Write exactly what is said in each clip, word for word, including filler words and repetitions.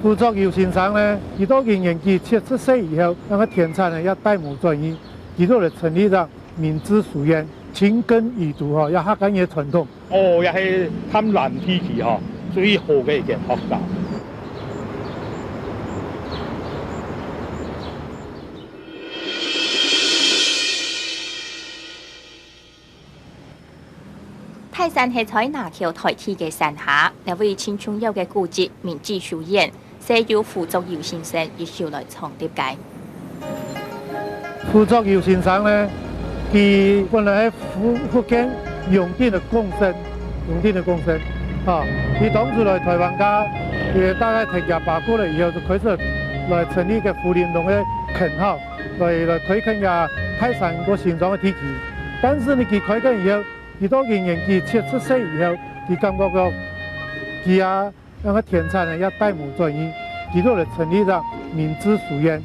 傅作友先生呢，佢到佢年紀七十歲以後，該个田產呢也帶無轉去，佢就來成立了明志書院，尋根而讀吼，也客家人个傳統。哦，也係蹛藍地區吼，最好个一間學校。 大山係在林口大地个山下，這位盡重要个古蹟明志書院，係由傅作友先生一手來創立个。傅作友先生呢，佢本來係福，福建永定个貢生，永定个貢生，啊，佢當初來臺灣个，佢大概忒佢爸過了以後，就開始來成立个福臨洞个墾吼，來，來開墾這大山過新莊个地區。但是呢，佢開墾以後， 佢到佢年紀七十歲以後，佢感覺到佢啊，該个田產呢也帶無轉去，佢就來成立了明志書院。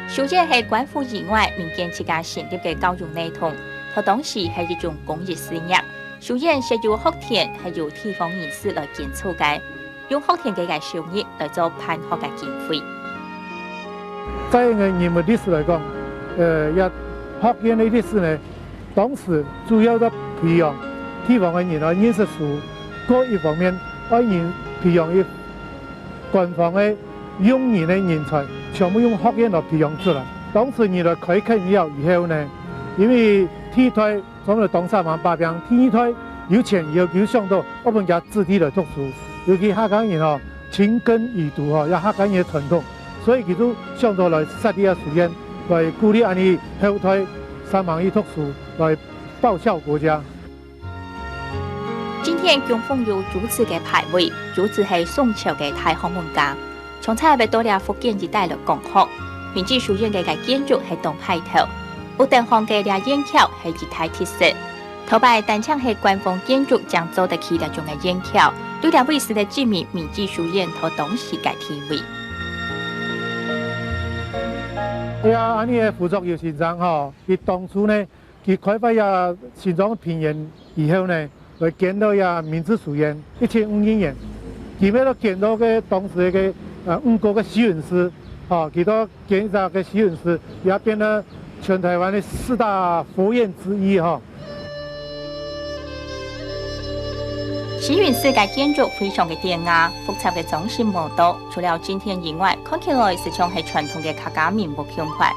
書院係官府以外民間自家成立个教育系統，在當時係一種公益事業。書院設有學田，還有地方人士來捐助个。 用學田个个收入來做辦學个經費。在𠊎人个歷史來講，呃，這學院个歷史呢，當時主要个培養地方个人來認識書，過一方面，愛人培養一官方个用人个人才，全部用學院來培養出來。當時人來開墾了以後呢，因為地代 差不多當三萬八平，第二代有錢以後，佢就想到愛分厥子弟來讀書，尤其客家人吼，尋根而讀吼，也客家人个傳統，所以佢就想到來設立這書院，來鼓勵恁呢後代三萬一讀書，來報效國家。今天供奉有朱子个牌位，朱子係宋朝个大學問家。 從細會到這福建一帶來講學，明志書院个个建築係當派頭，屋頂項个這圓橋係一大特色。頭擺單淨係官方建築正做得起這種个圓橋，對這位使得知名明志書院在當時个地位。哎呀，恁呢个傅作友先生吼，佢當初呢， 佢開發這新莊平原以後呢，來建到這明志書院，一七五二年。佢乜到建到个當時个，呃，吳哥个西雲寺，吼，佢到建一隻个西雲寺，也變到全臺灣个四大佛院之一，吼。西雲寺个建築非常个典雅，複雜个裝飾無多，除了正殿以外，看起來就像係傳統个客家民屋共款。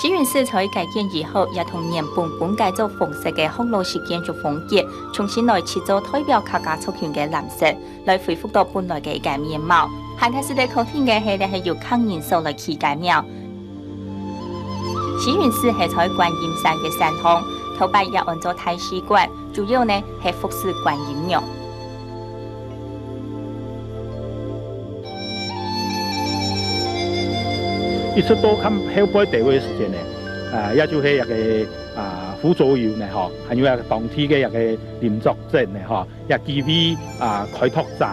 西雲寺在改建以後，也同原本本改做紅色个學老式建築風格，重新來漆做代表客家族群个藍色，來恢復到本來个一個面貌。還較使得肯定个係，這係由客人所來起个廟。西雲寺係在觀音山个山項，頭擺也安做大使館， 主要呢係服侍觀音娘。一直到較後背个時間呢，啊，也就係一個，啊，傅作友呢，吼，還有一個當地个一個林作珍呢，吼，也幾位，啊，開拓者，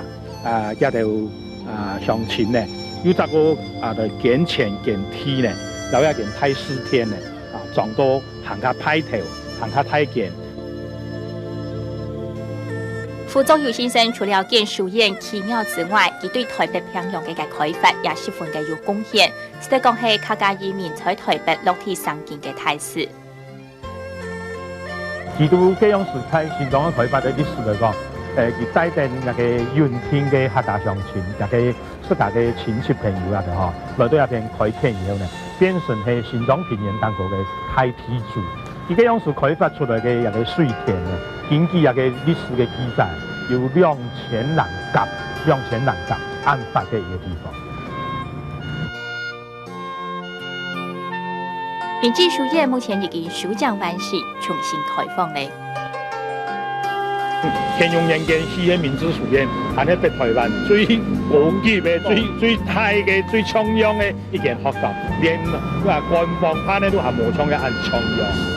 啊，這兜，啊，鄉親呢，又再過，啊，來捐錢捐地呢，然後也捐大士田呢，啊，裝到 還較派頭，還較大間。傅作友先生除了建書院、起廟之外，佢對臺北平洋个个開發也十分个有貢獻，使得講係客家移民在臺北落地生根个大使。佢對該央時在新莊个開發个歷史來講，呃，佢帶等這個永定个客家鄉親，這個 自家个親戚朋友啊，吼，來到這片開墾以後呢，變成係新莊平原當中个大地主。佢該央時開發出來个這個水田呢，根據這個歷史个記載，有兩千零甲，兩千零甲恁闊个一個地方。 明志書院目前已經修整完成，重新開放了。乾隆年間起个明志書院，還係北臺灣最高級个、最，最大个、最像樣个一間學校，連，啊，官方辦个都還無像个恁像樣。